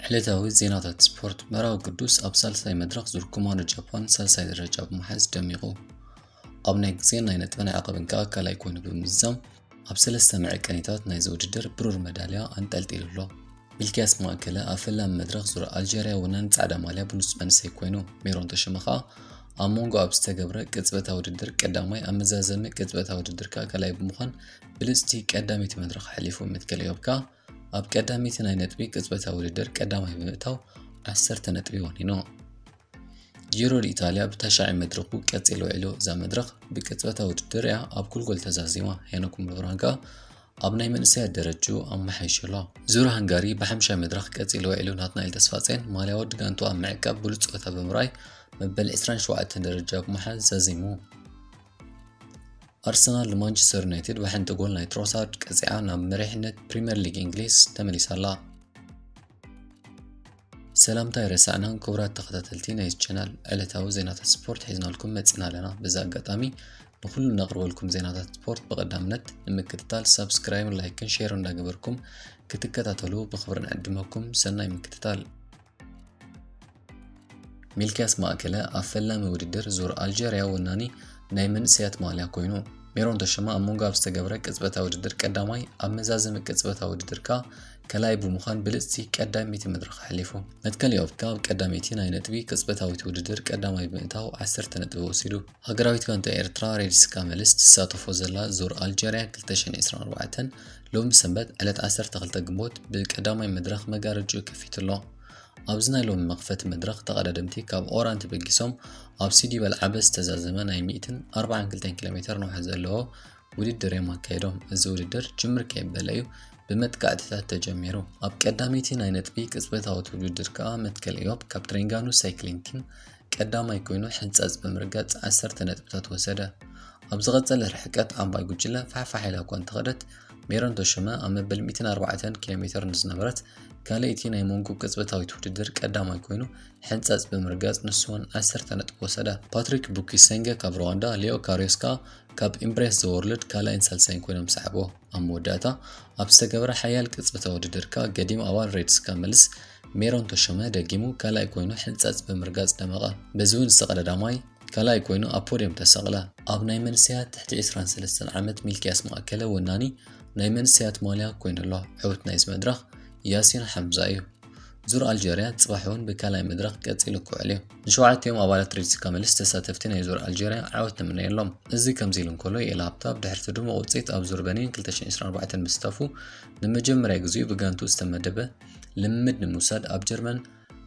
ዕለታዊ ዜናታት ስፖርት። መራዊ ቅዱስ ኣብ ሳልሳይ መድረኽ ዙር ኩማኖ ጃፓን ሳልሳይ ደረጃ ብምሓዝ ደሚቑ። ኣብ ናይ ግዜን ናይ ነጥብን ዓቐብን ከኣ ካልኣይ ኮይኑ ብምዝዛም፣ ኣብ ሰለስተ መዐቀኒታት ናይዚ ውድድር ብሩር መዳልያ ኣንጠልጢሉ ኣሎ። ሚልክያስ ማእከለ ኣብ ፈላሚ መድረኽ ዙር ኣልጀርያ ወናኒ ጻዕዳ ማልያ ብሉጽ መንእሰይ ኮይኑ፣ ሜሮን ተሸመ ከኣ ኣብ መንጎ ኣብ ዝተገብረ ቅጽበታዊ ውድድር ቀዳማይ፣ ኣብ መዛዘሚ ቅጽበታዊ ውድድር ከኣ ካልኣይ ብምዃን ብልጽቲ ቀዳመይቲ መድረኽ ኣሕሊፉ። መትከል ኢዮብ ከኣ ኣብ ቀዳመይቲ ናይ ነጥቢ ቅጽበታዊ ውድድር ቀዳማይ ብምእታው ዓሰርተ ነጥቢ ወኒኑ። ጂሮ ዲኢታልያ ብታሽዓይ መድረኹ ቀጺሉ ውዒሉ። እዛ መድረኽ ብቅጽበታዊ ውድድር እያ ኣብ ጎልጎል ተዛዚማ። ሄኖክ ሙሉብርሃን ከኣ ኣብ ናይ መንእሰያት ደረጅኡ ኣመሓይሹ ኣሎ። ዙር ሃንጋሪ ብሓምሻይ መድረኽ ቀጺሉ ውዒሉ። ናትናኤል ተስፋጼን ማልያ ወዲ ጋንቱ ኣብ ምዕቃብ ብሉጽ ጸወታ ብምርኣይ መበል ዕስራን ሸውዓተን ደረጃ ብምሓዝ ዛዚሙ። ኣርሰናል ንማንቸስተር ዩናይትድ ብሓንቲ ጎል ናይ ትሮሳርድ ቀጺዓ ናብ መሪሕነት ፕሪምየር ሊግ እንግሊዝ ተመሊሳ ኣላ። ሰላምታ ኣይረሳዕናን ክቡራት ተኸታተልቲ ናይዚ ቻናል፣ ዕለታዊ ዜናታት ስፖርት ሒዝናልኩም መጺና ኣለና። በዚ ኣጋጣሚ ንኹሉ ነቕርበልኩም ዜናታት ስፖርት ብቐዳምነት ንምክትታል ሳብስክራይብ፣ ላይክን ሼር እንዳገበርኩም ክትከታተሉ ብኽብሪ ንዕድመኩም። ሰናይ ምክትታል። ሚልክያስ ማእከለ ኣብ ፈላሚ ውድድር ዙር ኣልጀርያ ወናኒ ናይ መንእሰያት ማልያ ኮይኑ። ሜሮን ተሸመ ኣብ መንጎ ኣብ ዝተገብረ ቅጽበታዊ ውድድር ቀዳማይ፣ ኣብ መዛዘሚ ቅጽበታዊ ውድድር ከኣ ካልኣይ ብምዃን ብልጽቲ ቀዳመይቲ መድረኽ ኣሕሊፉ። መትከል ኢዮብ ከኣ ኣብ ቀዳመይቲ ናይ ነጥቢ ቅጽበታዊት ውድድር ቀዳማይ ብምእታው ዓሰርተ ነጥቢ ወሲዱ። ሃገራዊት ጋንታ ኤርትራ ሬድ ስካ መልስ ትሳተፎ ዘላ ዙር ኣልጀርያ ክልተ ሽሕን ዕስራን ኣርባዕተን ሎሚ ሰንበት ዕለት ዓሰርተ ክልተ ግንቦት ብቀዳማይ መድረኽ መጋረጅኡ ከፊቱ ኣሎ። ኣብዚ ናይ ሎሚ መኽፈቲ መድረኽ ተቐዳደምቲ ካብ ኦራን ተበጊሶም ኣብ ሲዲ በልዓበ ዝተዛዘመ ናይ ሚእትን ኣርባዓን ክልተን ኪሎ ሜተር ንውሓት ዘለዎ ውድድር እዮም ኣካይዶም። እዚ ውድድር ጅምር ከየበለ እዩ ብመጥቃዕትታት ተጀሚሩ። ኣብ ቀዳመይቲ ናይ ነጥቢ ቅጽበታዊት ውድድር ከኣ መትከል ኢዮብ ካብ ትሬንጋኑ ሳይክሊንግ ቲም ቀዳማይ ኮይኑ ሕንጻጽ ብምርጋጽ ዓሰርተ ነጥብታት ወሰደ። ኣብ ዝቐጸለ ርሕቀት ዓባይ ጉጅለ ፋሕፋሕ ኢላ እኳ እንተኸደት፣ ሜሮን ተሾመ ኣብ መበል ሚእትን ኣርባዕተን ኪሎ ሜተር ንዝነበረት ካልኣይቲ ናይ መንጎ ቅጽበታዊት ውድድር ቀዳማይ ኮይኑ ሕንጻጽ ብምርጋጽ ንሱ እውን ዓሰርተ ነጥቢ ወሰደ። ፓትሪክ ቡኪሰንገ ካብ ሩዋንዳ፣ ሊዮ ካሪዮስ ከኣ ካብ ኢምብሬስ ዘ ወርልድ ካልኣይን ሳልሳይን ኮይኖም ሰዓብዎ። ኣብ መወዳእታ ኣብ ዝተገበረ ሓያል ቅጽበታዊ ውድድር ከኣ ገዲም ኣባል ሬድ ስካ መልስ ሜሮን ተሾመ ደጊሙ ካልኣይ ኮይኑ ሕንጻጽ ብምርጋጽ ደመቐ። በዚ እውን ዝተቐዳዳማይ ካልኣይ ኮይኑ ኣብ ፖድየም ተሰቕለ። ኣብ ናይ መንእሰያት ትሕቲ ዕስራን ሰለስተን ዓመት ሚልክያስ ማእከለ ወናኒ ናይ መንእሰያት ማልያ ኮይኑ ኣሎ። ዕውት ናይዚ መድረኽ ያሲን ሓምዛ እዩ። ዙር ኣልጀርያ ጽባሕ እውን ብካልኣይ መድረኽ ቀጺሉ ክውዕል እዩ። ንሸውዓቲኦም ኣባላት ሬድ ስካ መልስ ተሳተፍቲ ናይ ዙር ኣልጀርያ ዓወት ንምነየሎም። እዚ ከምዚ ኢሉ እንከሎ፣ የኤል ሃብታ ብድሕርቲ ድሙቕ ውጽኢት ኣብ ዙር በኒን ክልተ ሽሕን ዕስራን ኣርባዕተን ምስታፉ ንመጀመርያ ግዜኡ ብጋንቱ ዝተመደበ ልምምድ ንምውሳድ ኣብ ጀርመን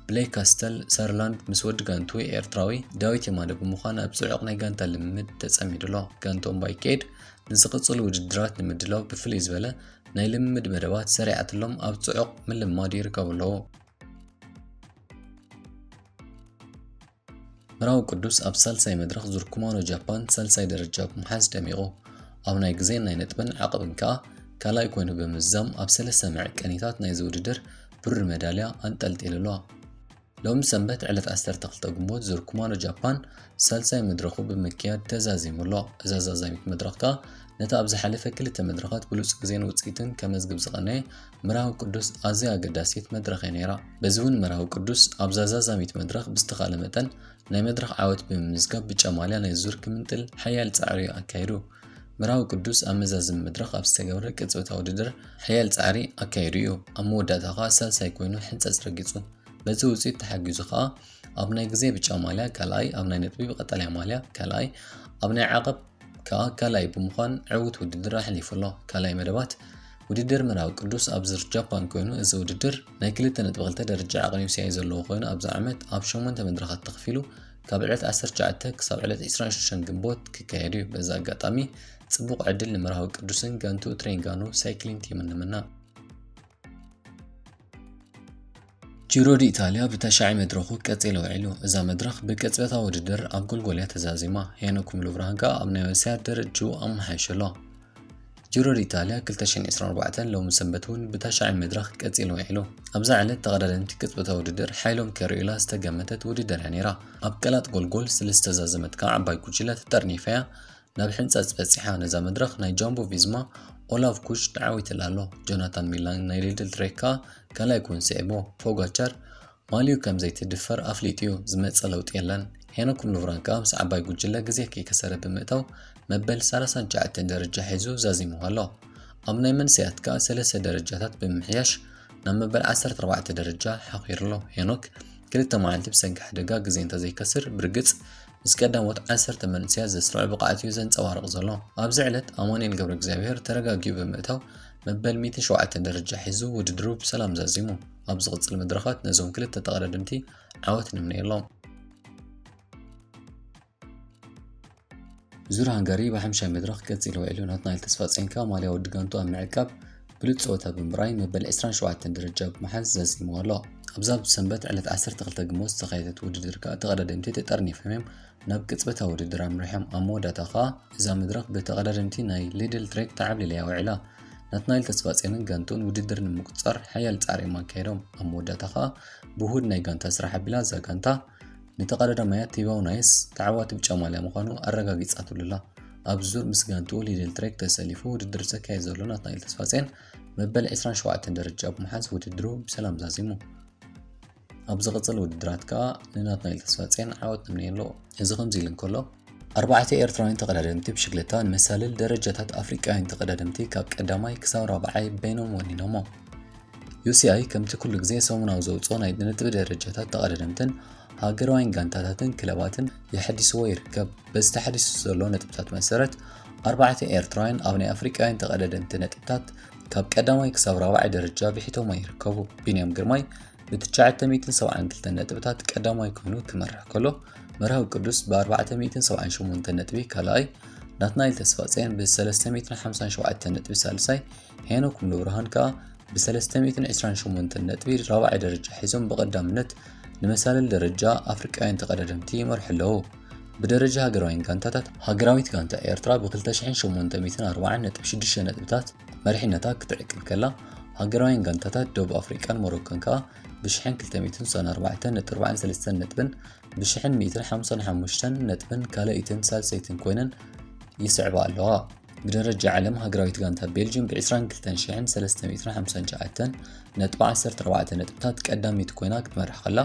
ብሌይ ካስተል ሰርላንድ ምስ ወዲ ጋንቱ ኤርትራዊ ዳዊት የማነ ብምዃን ኣብ ጽዑቕ ናይ ጋንታ ልምምድ ተጸሚዱ ኣሎ። ጋንትኦም ባይካይድ ንዝቕጽሉ ውድድራት ንምድላው ብፍልይ ዝበለ ናይ ልምምድ መደባት ሰሪዓትሎም ኣብ ጽዑቕ ምልማድ ይርከቡ ኣለዉ። መራዊ ቅዱስ ኣብ ሳልሳይ መድረኽ ዙር ኩማኖ ጃፓን ሳልሳይ ደረጃ ብምሓዝ ደሚቑ። ኣብ ናይ ግዜን ናይ ነጥብን ዓቐብን ከኣ ካልኣይ ኮይኑ ብምዝዛም ኣብ ሰለስተ መዐቀኒታት ናይዚ ውድድር ብሩር መዳልያ ኣንጠልጢሉ ኣሎ። ሎሚ ሰንበት ዕለት ዓሰርተ ክልተ ግንቦት ዙር ኩማኖ ጃፓን ሳልሳይ መድረኹ ብምክያድ ተዛዚሙ ኣሎ። እዛ ዛዛሚት መድረኽ ከኣ ነታ ኣብ ዝሓለፈ ክልተ መድረኻት ብሉጽ ግዜን ውጽኢትን ከመዝግብ ዝቐነየ መራዊ ቅዱስ ኣዝያ ኣገዳሲት መድረኽ እያ ነይራ። በዚ እውን መራዊ ቅዱስ ኣብዛ ዛዛሚት መድረኽ ብዝተኻእለ መጠን ናይ መድረኽ ዓወት ብምምዝጋብ ብጫ ማልያ ናይ ዙር ክምንጥል ሓያል ጻዕሪ እዩ ኣካይዱ። መራዊ ቅዱስ ኣብ መዛዘሚ መድረኽ ኣብ ዝተገብረ ቅጽበታዊ ውድድር ሓያል ጻዕሪ ኣካይዱ እዩ። ኣብ መወዳእታ ከኣ ሳልሳይ ኮይኑ ሕንጸጽ ረጊጹ። በዚ ውጽኢት ተሓጊዙ ከኣ ኣብ ናይ ግዜ ብጫ ማልያ ካልኣይ፣ ኣብ ናይ ነጥቢ ብቀጠልያ ማልያ ካልኣይ፣ ኣብ ናይ ዓቐብ ከኣ ካልኣይ ብምዃን ዕዉት ውድድር ኣሕሊፉ ኣሎ። ካልኣይ መደባት ውድድር መራዊ ቅዱስ ኣብ ዙር ጃፓን ኮይኑ፣ እዚ ውድድር ናይ ክልተ ነጥቢ ክልተ ደረጃ ዓቐን ዩ ሲ ኣይ ዘለዎ ኮይኑ፣ ኣብዚ ዓመት ኣብ ሸሞንተ መድረኻት ተኸፊሉ ካብ ዕለት ዓሰርተ ትሽዓተ ክሳብ ዕለት ዕስራን ሽዱሽተን ግንቦት ክካየድ እዩ። በዚ ኣጋጣሚ ጽቡቕ ዕድል ንመራዊ ቅዱስን ጋንቱ ትሬንጋኑ ሳይክሊን ቲምን ንምነ። ጂሮ ዲኢታልያ ብታሽዓይ መድረኹ ቀጺሉ ውዒሉ። እዛ መድረኽ ብቅጽበታዊ ውድድር ኣብ ጎልጎል እያ ተዛዚማ። ሄኖክ ሙሉብርሃን ከኣ ኣብ ናይ መንእሰያት ደረጅኡ ኣመሓይሹ ኣሎ። ጂሮ ዲኢታልያ ክልተ ሽሕን ዕስራን ኣርባዕተን ሎሚ ሰንበት እውን ብታሽዓይ መድረኽ ቀጺሉ ውዒሉ። ኣብዛ ዕለት ተቐዳደምቲ ቅጽበታዊ ውድድር ሓይሎም ከርእዩላ ዝተገመተት ውድድር እያ ነይራ። ኣብ ቀላጥ ጎልጎል ስለ ዝተዛዘመት ከኣ ዓባይ ጉጅለ ተጠርኒፋ እያ ናብ ሕንጸጽ በጺሓ። ነዛ መድረኽ ናይ ጃምቦ ቪዝማ ኦላቭ ኩሽ ተዓዊትላ ኣሎ። ጆናታን ሚላን ናይ ሊድል ትሬክ ከኣ ካልኣይ ክውን ስዒቦ። ፖጋቻር ማልዩ ከም ዘይትድፈር ኣፍሊጡ እዩ። ዝመጸ ለውጢ የለን። ሄኖክ ሉቭራን ከኣ ምስ ዓባይ ጉጅለ ግዜ ከይከሰረ ብምእታው መበል ሰላሳን ትሽዓተን ደረጃ ሒዙ ዛዚሙ ኣሎ። ኣብ ናይ መንሰያት ከኣ ሰለስተ ደረጃታት ብምምሕያሽ ናብ መበል ዓሰርተ ኣርባዕተ ደረጃ ሓኺሩ ኣሎ። ሄኖክ ክልተ መዓልቲ ብሰንኪ ሓደጋ ግዜ እንተዘይከስር፣ ብርግጽ ምስ ቀዳሞት ዓሰርተ መንእሰያት ዘስርዖ ብቕዓት እዩ ዘንጸባርቕ ዘሎ። ኣብዚ ዕለት ኣማኑኤል ገብረ እግዚኣብሔር ተረጋጊኡ ብምእታው መበል ሚእትን ሸውዓተን ደረጃ ሒዙ ውድድሩ ብሰላም ዛዚሙ። ኣብ ዝቕጽል መድረኻት ነዞም ክልተ ተቐዳደምቲ ዓወት ንምነየሎም። ዙር ሃንጋሪ ብሓምሻይ መድረኽ ቀጺሉ ውዒሉ። ናትናኤል ተስፋጽዮን ከኣ ማልያ ወዲ ጋንቱ ኣብ ምዕቃብ ብሉጽ ጸወታ ብምርኣይ መበል ዕስራን ሸውዓተን ደረጃ ብምሓዝ ዛዚሙ ኣሎ። ኣብዛ ብሰንበት ዕለት ዓሰርተ ክልተ ግንቦት ዝተኻየደት ውድድር ከኣ ተቐዳደምቲ ተጠርኒፎም እዮም ናብ ቅጽበታዊ ውድድር ኣምሪሖም። ኣብ መወዳእታ ከኣ እዛ መድረኽ ብተቐዳደምቲ ናይ ሊድል ትሬክ ተዓብሊላ እያ ውዒላ። ናትናኤል ተስፋጽዮንን ጋንቱን ውድድር ንምቁጽጻር ሓያል ጻዕሪ እዮም ኣካይዶም። ኣብ መወዳእታ ከኣ ብውሁድ ናይ ጋንታ ስራሕ ኣቢላ እዛ ጋንታ ንተቐዳዳማያ ቲባው ናይስ ተዓዋቲ ብጫ ማልያ ምዃኑ ኣረጋጊጻትሉ ኣላ። ኣብዚ ዙር ምስ ጋንትኡ ሊድል ትሬክ ተሰሊፉ ውድድር ዘካየድ ዘሎ ናትናኤል ተስፋጽዮን መበል ዕስራን ሸውዓተን ደረጃ ብምሓዝ ውድድሩ ብሰላም ዛዚሙ። ኣብ ዝቕጽል ውድድራት ከኣ ንናትናኤል ተስፋጽዮን ዓወት ንምነየሉ። እዚ ከምዚ ኢሉ እንከሎ፣ ኣርባዕተ ኤርትራውያን ተቐዳደምቲ ብሽግለታ ንመሳልል ደረጃታት ኣፍሪቃውያን ተቐዳደምቲ ካብ ቀዳማይ ክሳብ ራብዓይ በይኖም ወኒኖሞ። ዩ ሲ ኣይ ከምቲ ኩሉ ግዜ ሰሙናዊ ዘውጽኦ ናይ ነጥቢ ደረጃታት ተቐዳደምትን ሃገራውያን ጋንታታትን ክለባትን የሐዲስዎ ይርከብ። በዚ ተሓዲሱ ዘሎ ነጥብታት መሰረት፣ ኣርባዕተ ኤርትራውያን ኣብ ናይ ኣፍሪቃውያን ተቐዳደምቲ ነጥብታት ካብ ቀዳማይ ክሳብ ራብዓይ ደረጃ ብሒቶሞ ይርከቡ። ቢንያም ግርማይ ብትሽዓተ ሚእትን ሰብዓን ክልተን ነጥብታት ቀዳማይ ኮይኑ ክመርሕ ከሎ፣ መርሃዊ ቅዱስ ብኣርባዕተ ሚእትን ሰብዓን ሸሞንተን ነጥቢ ካልኣይ፣ ናትናኤል ተስፋጽዮን ብሰለስተ ሚእትን ሓምሳን ሸውዓተን ነጥቢ ሳልሳይ፣ ሄኖክ ሙሉብርሃን ከኣ ብሰለስተ ሚእትን ዕስራን ሸሞንተን ነጥቢ ራብዓይ ደረጃ ሒዞም ብቐዳምነት ንመሳልል ደረጃ ኣፍሪቃውያን ተቐዳደምቲ ይመርሑ ኣለዉ። ብደረጃ ሃገራውያን ጋንታታት፣ ሃገራዊት ጋንታ ኤርትራ ብክልተ ሽሕን ሸሞንተ ሚእትን ኣርባዓን ነጥቢ ሽዱሽተ ነጥብታት መሪሕነታ ክትዕቅብ ከላ፣ ሃገራውያን ጋንታታት ደቡብ ኣፍሪቃን ሞሮኮን ከኣ ብሽሕን ክልተ ሚእትን ስሳን ኣርባዕተን ነጥቢ ኣርባዓን ሰለስተን ነጥብን ብሽሕን ሚእትን ሓምሳን ሓሙሽተን ነጥብን ካልኣይትን ሳልሰይትን ኮይነን ይስዕባ ኣለዋ። ብደረጃ ዓለም ሃገራዊት ጋንታ ቤልጅየም ብዕስራን ክልተን ሽሕን ሰለስተ ሚእትን ሓምሳን ትሽዓተን ነጥቢ ዓሰርተ ኣርባዕተ ነጥብታት ቀዳመይቲ ኮይና ክትመርሕ ከላ፣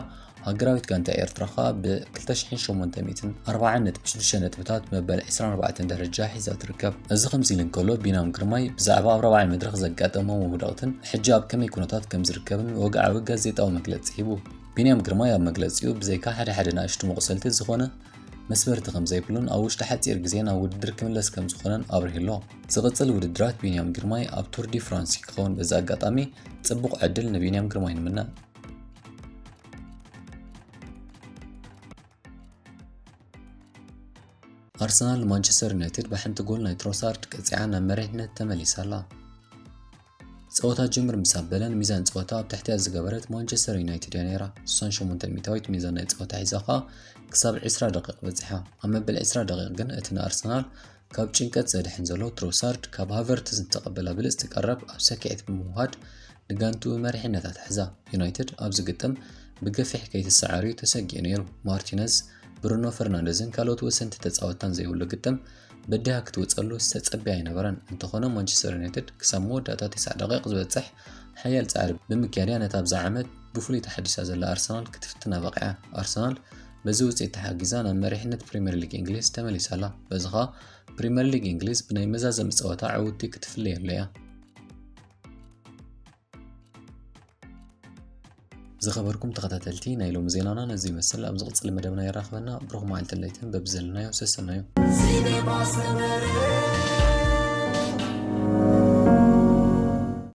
ሃገራዊት ጋንታ ኤርትራ ከኣ ብክልተ ሽሕን ሸሞንተ ሚእትን ኣርባዓን ነጥቢ ሽዱሽተ ነጥብታት መበል ዕስራን ኣርባዕተን ደረጃ ሒዛ ትርከብ። እዚ ከምዚ ኢሉ እንከሎ፣ ቢንያም ግርማይ ብዛዕባ ኣብ ራብዓይ መድረኽ ዘጋጠሞ መውዳቕትን ሕጂ ኣብ ከመይ ኩነታት ከም ዝርከብን ወግዓዊ ጋዜጣዊ መግለጺ ሂቡ። ቢንያም ግርማይ ኣብ መግለጺኡ፣ ብዘይካ ሓደ ሓደ ንኣሽቱ መቑሰልቲ ዝኾነ መስበርቲ ከም ዘይብሉን ኣብ ውሽጢ ሓጺር ግዜ ናብ ውድድር ክምለስ ከም ዝኾነን ኣብሪሁ ኣሎ። ዝቕጽል ውድድራት ቢንያም ግርማይ ኣብ ቱር ዲ ፍራንስ ክኸውን፣ በዚ ኣጋጣሚ ጽቡቕ ዕድል ንቢንያም ግርማይ ንምነ። ኣርሰናል ንማንቸስተር ዩናይትድ ብሓንቲ ጎል ናይ ትሮሳርድ ቀጺዓ ናብ መሪሕነት ተመሊሳ ኣላ። ጸወታ ጅምር ምስ ኣበለን ሚዛን ጸወታ ኣብ ትሕቲኣ ዝገበረት ማንቸስተር ዩናይትድ እያ ነይራ። ስሳን ሸሞንተ ሚእታዊት ሚዛን ናይ ጸወታ ሒዛ ከኣ ክሳብ ዕስራ ደቂቕ በጺሓ። ኣብ መበል ዕስራ ደቂቕ ግን እቲ ንኣርሰናል ካብ ጭንቀት ዘድሕን ዘሎ ትሮሳርድ ካብ ሃቨርትዝ ዝተቐበላ ብልጽቲ ቀረብ ኣብ ሰኪዔት ብምውሃድ ንጋንትኡ መሪሕነት ኣትሒዛ። ዩናይትድ ኣብዚ ግጥም ብገፊሕ ከይትሰዓር እዩ ተሰጊኡ ነይሩ። ማርቲነዝ፣ ብሩኖ ፈርናንደዝን ካልኦት ወሰንቲ ተጻወትታን ዘይብሉ ግጥም በዲሃ ክትወጸሉ ዝተጸበየ ኣይነበረን። እንተኾነ ማንቸስተር ዩናይትድ ክሳብ መወዳእታ ተስዓ ደቂቕ ዝበጽሕ ሓያል ጻዕሪ ብምክያድ እያ ነታ ኣብዛ ዓመት ብፍሉይ ተሓዲሳ ዘላ ኣርሰናል ክትፍትና በቒዓ። ኣርሰናል በዚ ውጽኢት ተሓጊዛ ናብ መሪሕነት ፕሪምየር ሊግ እንግሊዝ ተመሊሳ ኣላ። በዚ ኸኣ ፕሪምየር ሊግ እንግሊዝ ብናይ መዛዘሚ ጸወታ ዕውትቲ ክትፍለየሉ እያ። ዝኸበርኩም ተኸታተልቲ፣ ናይ ሎሚ ዜናና ነዚ ይመስል። ኣብ ዝቕጽል መደብና የራኽበና። ብሩኽ መዓልትን ለይትን በብዘለናዮ ሰሰናዩ። ሲኔማ ሰመረ